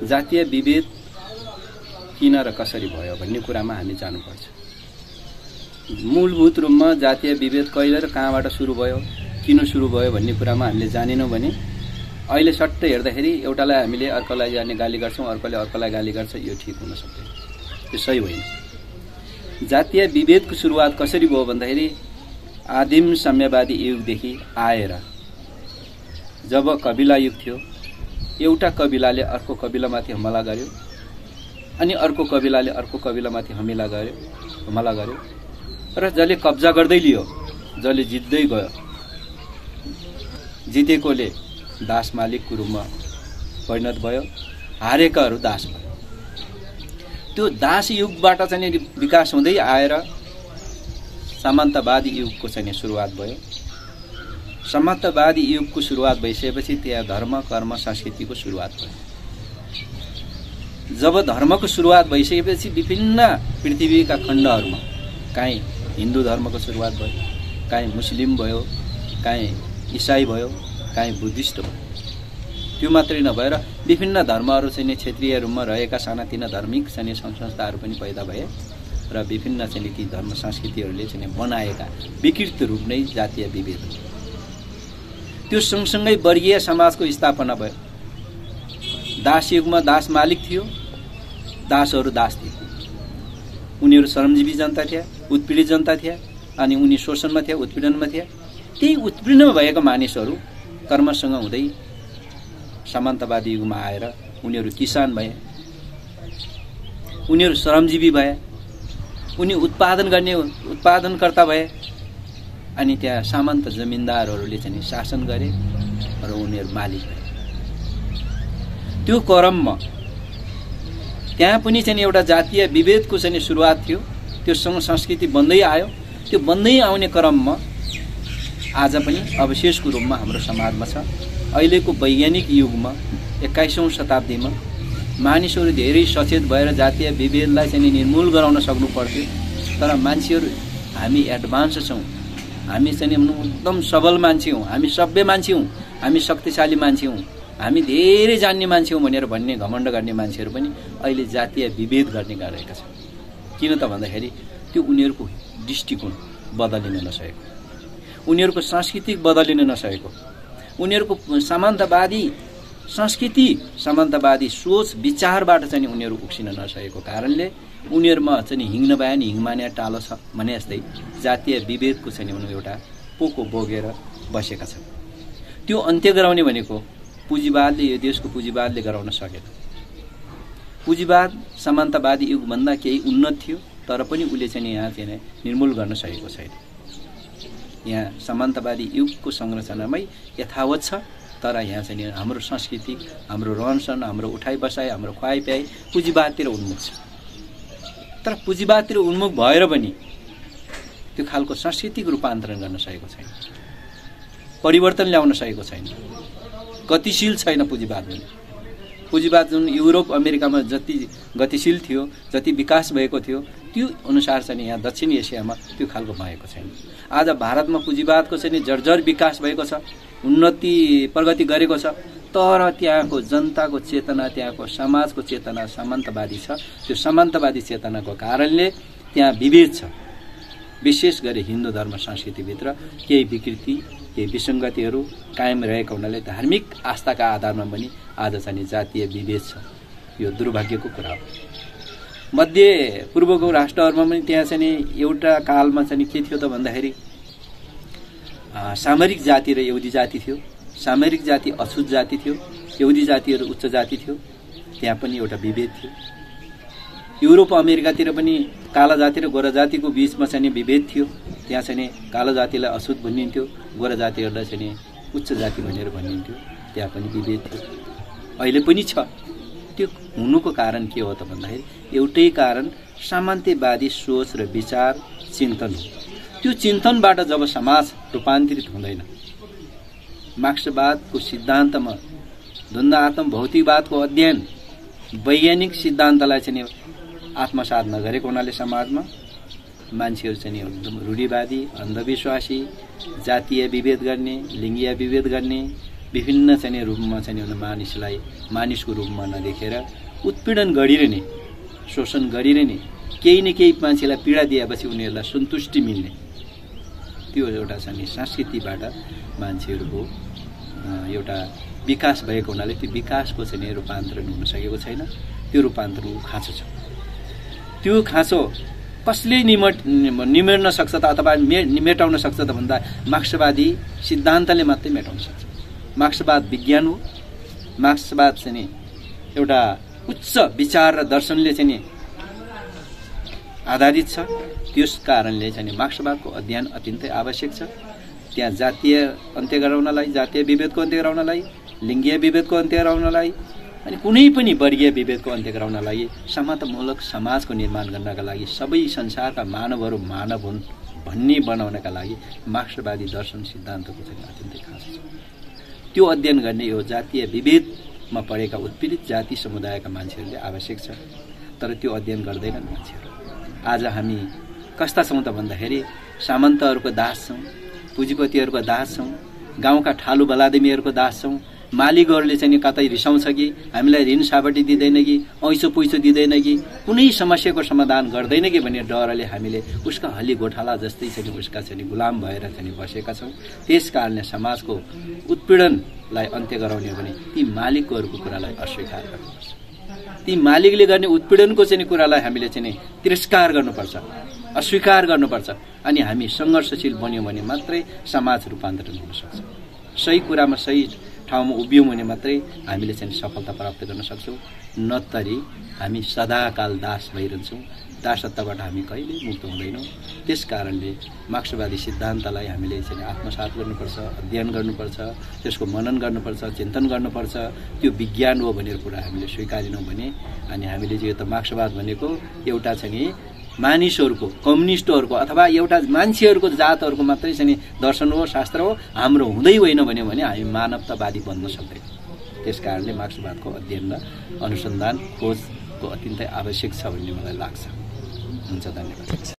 जातीय विभेद किन र कसरी भयो भन्ने कुरामा हामी जानुपर्छ। मूलभूत रूपमा जातीय विभेद कहिले र कहाँबाट सुरु भयो, किन सुरु भयो भन्ने कुरामा हामीले जानेनौँ भने अहिले सट्टै हेर्दाखेरि एउटालाई हामीले अर्कोलाई जाने गाली गर्छौँ, अर्कोले अर्कोलाई गाली गर्छ, यो ठिक हुन सक्दैन, यो सही होइन। जातीय विभेदको सुरुवात कसरी भयो भन्दाखेरि आदिम साम्यवादी युगदेखि आएर जब कबिला युग थियो, एउटा कबिलाले अर्को कबिलामाथि हमला गर्यो अनि अर्को कबिलाले अर्को कबिलामाथि हमला गर्यो र जसले कब्जा गर्दै लियो, जसले जित्दै गयो, जितेकोले दास मालिकको रूपमा परिणत भयो, हारेकाहरू दास भयो। त्यो दास युगबाट चाहिँ विकास हुँदै आएर सामन्तवादी युगको चाहिँ सुरुवात भयो। सामन्तवादी युगको सुरुवात भइसकेपछि त्यहाँ धर्म, कर्म, संस्कृतिको सुरुवात भयो। जब धर्मको सुरुवात भइसकेपछि विभिन्न पृथ्वीका खण्डहरूमा काहीँ हिन्दू धर्मको सुरुवात भयो, काहीँ मुस्लिम भयो, काहीँ इसाई भयो, काहीँ बुद्धिस्ट भयो। त्यो मात्रै नभएर विभिन्न धर्महरू चाहिँ क्षेत्रीय रूपमा रहेका सानातिना धार्मिक चाहिँ संस्थाहरू पनि पैदा भए र विभिन्न चाहिँ ती धर्म संस्कृतिहरूले चाहिँ बनाएका विकृत रूप नै जातीय विभेद हो। त्यो सँगसँगै वर्गीय समाजको स्थापना भयो। दास युगमा दास मालिक थियो, दासहरू दास थिए। उनीहरू श्रमजीवी जनता थिए, उत्पीडित जनता थिए अनि उनी शोषणमा थिए, उत्पीडनमा थिए। त्यही उत्पीडनमा भएका मानिसहरू कर्मसँग हुँदै सामन्तवादी युगमा आएर उनीहरू किसान भए, उनीहरू श्रमजीवी भए, उनी उत्पादनकर्ता भए अनि त्यहाँ सामन्त जमिनदारहरूले चाहिँ शासन गरे र उनीहरू मालिक भए। त्यो क्रममा त्यहाँ पनि चाहिँ एउटा जातीय विभेदको चाहिँ सुरुवात थियो। त्यो संस्कृति बन्दै आयो। त्यो बन्दै आउने क्रममा आज पनि अवशेषको रूपमा हाम्रो समाजमा छ। अहिलेको वैज्ञानिक युगमा 21औं शताब्दीमा मानिसहरू धेरै सचेत भएर जातीय विभेदलाई चाहिँ निर्मूल गराउन सक्नु पर्थ्यो। तर मान्छेहरू हामी एडभान्स छौँ, हामी चाहिँ एकदम सबल मान्छे हौँ, हामी सभ्य मान्छे हौँ, हामी शक्तिशाली मान्छे हौँ, हामी धेरै जान्ने मान्छे हौँ भनेर भन्ने घमण्ड गर्ने मान्छेहरू पनि अहिले जातीय विभेद गर्ने गरेका छन्। किन त भन्दाखेरि त्यो उनीहरूको दृष्टिकोण बदलिन नसकेको, उनीहरूको संस्कृति बदलिन नसकेको, उनीहरूको सामन्तवादी संस्कृति, सामन्तवादी सोच विचारबाट चाहिँ उनीहरू उक्सिन नसकेको कारणले उनीहरूमा चाहिँ हिङ नभए नि हिङमाने टालो छ भने जस्तै जातीय विभेदको चाहिँ एउटा पोको बोकेर बसेका छन्। त्यो अन्त्य गराउने भनेको पुँजीवादले, यो देशको पुँजीवादले गराउन सकेन। पुँजीवाद सामन्तवादी युगभन्दा केही उन्नत थियो तर पनि उसले चाहिँ यहाँ चाहिँ निर्मूल गर्न सकेको छैन। यहाँ सामन्तवादी युगको संरचनामै यथावत छ तर यहाँ चाहिँ हाम्रो संस्कृति, हाम्रो रहनसहन, हाम्रो उठाइ बसाइ, हाम्रो खुवाइ प्याइ पुँजीवादतिर उन्मुख छ। तर पुँजीवादतिर उन्मुख भएर पनि त्यो खालको सांस्कृतिक रूपान्तरण गर्न सकेको छैन, परिवर्तन ल्याउन सकेको छैन, गतिशील छैन पुँजीवाद पनि। पुँजीवाद जुन युरोप अमेरिकामा जति गतिशील थियो, जति विकास भएको थियो, त्यो अनुसार चाहिँ यहाँ दक्षिण एसियामा त्यो खालको भएको छैन। आज भारतमा पुँजीवादको चाहिँ जर्जर विकास भएको छ, उन्नति प्रगति गरेको छ, तर त्यहाँको जनताको चेतना, त्यहाँको समाजको चेतना सामन्तवादी छ। त्यो सामन्तवादी चेतनाको कारणले त्यहाँ विभेद छ। विशेष गरी हिन्दू धर्म संस्कृतिभित्र केही विकृति, केही विसङ्गतिहरू कायम रहेका हुनाले धार्मिक आस्थाका आधारमा पनि आज चाहिँ जातीय विभेद छ। यो दुर्भाग्यको कुरा हो। मध्य पूर्वको राष्ट्रहरूमा पनि त्यहाँ चाहिँ एउटा कालमा चाहिँ के थियो त भन्दाखेरि सामरिक जाति र यहुदी जाति थियो। सामरिक जाति अछुत जाति थियो, यहुदी जातिहरू उच्च जाति थियो। त्यहाँ पनि एउटा विभेद थियो। युरोप अमेरिकातिर पनि काला जाति र गोरा जातिको बीचमा चाहिँ विभेद थियो। त्यहाँ चाहिँ काला जातिलाई अछुत भनिन्थ्यो, गोरा जातिहरूलाई चाहिँ उच्च जाति भनेर भनिन्थ्यो। त्यहाँ पनि विभेद थियो, अहिले पनि छ। त्यो हुनुको कारण के हो त भन्दाखेरि एउटै कारण सामन्तवादी सोच र विचार चिन्तन हो। त्यो चिन्तनबाट जब समाज रूपान्तरित हुँदैन, मार्क्सवादको सिद्धान्तमा धुन्दात्म भौतिकवादको अध्ययन वैज्ञानिक सिद्धान्तलाई चाहिँ आत्मसात नगरेको हुनाले समाजमा मान्छेहरू चाहिँ एकदम रूढिवादी, अन्धविश्वासी, जातीय विभेद गर्ने, लिङ्गीय विभेद गर्ने, विभिन्न चाहिँ रूपमा चाहिँ मानिसलाई मानिसको रूपमा नदेखेर उत्पीडन गरिरहने, शोषण गरिरहने, केही न केही मान्छेलाई पीडा दिएपछि उनीहरूलाई सन्तुष्टि मिल्ने, त्यो एउटा चाहिँ संस्कृतिबाट मान्छेहरूको एउटा विकास भएको हुनाले त्यो विकासको चाहिँ रूपान्तरण हुन सकेको छैन। त्यो रूपान्तरणको खाँचो छ। त्यो खाँचो कसले निमेट्न सक्छ त अथवा मेटाउन सक्छ त भन्दा मार्क्सवादी सिद्धान्तले मात्रै मेटाउन सक्छ। मार्क्सवाद विज्ञान हो। मार्क्सवाद चाहिँ एउटा उच्च विचार र दर्शनले चाहिँ आधारित छ। त्यस कारणले चाहिँ मार्क्सवादको अध्ययन अत्यन्तै आवश्यक छ। त्यहाँ जातीय अन्त्य गराउनलाई, जातीय विभेदको अन्त्य गराउनलाई, लिङ्गीय विभेदको अन्त्य गराउनलाई अनि कुनै पनि वर्गीय विभेदको अन्त्य गराउनलाई, समतामूलक समाजको निर्माण गर्नका लागि, सबै संसारका मानवहरू मानव हुन् भन्ने बनाउनका लागि मार्क्सवादी दर्शन सिद्धान्तको चाहिँ अत्यन्तै खाँचो छ। त्यो अध्ययन गर्ने यो जातीय विभेदमा परेका उत्पीडित जाति समुदायका मान्छेहरूले आवश्यक छ। तर त्यो अध्ययन गर्दैनन् मान्छेहरू। आज हामी कस्ता छौँ त भन्दाखेरि सामन्तहरूको दास छौँ, पुँजीपतिहरूको दास छौँ, गाउँका ठालु बलादेमीहरूको दास छौँ। मालिकहरूले चाहिँ कतै रिसाउँछ कि हामीलाई ऋण साबटी दिँदैन कि ऐसो पैसो दिँदैन कि कुनै समस्याको समाधान गर्दैन कि भन्ने डरले हामीले उसका हली गोठाला जस्तै चाहिँ उसका चाहिँ गुलाम भएर चाहिँ बसेका छौँ। त्यस कारणले समाजको उत्पीडनलाई अन्त्य गराउने हो भने ती मालिकहरूको कुरालाई अस्वीकार गर्नुपर्छ। ती मालिकले गर्ने उत्पीडनको चाहिँ कुरालाई हामीले चाहिँ तिरस्कार गर्नुपर्छ, अस्वीकार गर्नुपर्छ। अनि हामी सङ्घर्षशील बन्यौँ भने मात्रै समाज रूपान्तरण हुन सक्छ। सही कुरामा सही ठाउँमा उभियौँ भने मात्रै हामीले चाहिँ सफलता प्राप्त गर्न सक्छौँ। नत्तरी हामी सदाकाल दास भइरहन्छौँ। दासत्वबाट हामी कहिले मुक्त हुँदैनौँ। त्यस कारणले मार्क्सवादी सिद्धान्तलाई हामीले चाहिँ आत्मसात गर्नुपर्छ, अध्ययन गर्नुपर्छ, त्यसको मनन गर्नुपर्छ, चिन्तन गर्नुपर्छ। त्यो विज्ञान हो भनेर कुरा हामीले स्वीकारेनौँ भने अनि हामीले चाहिँ यो त मार्क्सवाद भनेको एउटा चाहिँ मानिसहरूको, कम्युनिस्टहरूको अथवा एउटा मान्छेहरूको जातहरूको मात्रै चाहिँ दर्शन हो, शास्त्र हो, हाम्रो हुँदै होइन भन्यो भने हामी मानवतावादी बन्न सक्दैनौँ। त्यस कारणले मार्क्सवादको अध्ययन र अनुसन्धान खोजको अत्यन्तै आवश्यक छ भन्ने मलाई लाग्छ। हुन्छ, धन्यवाद।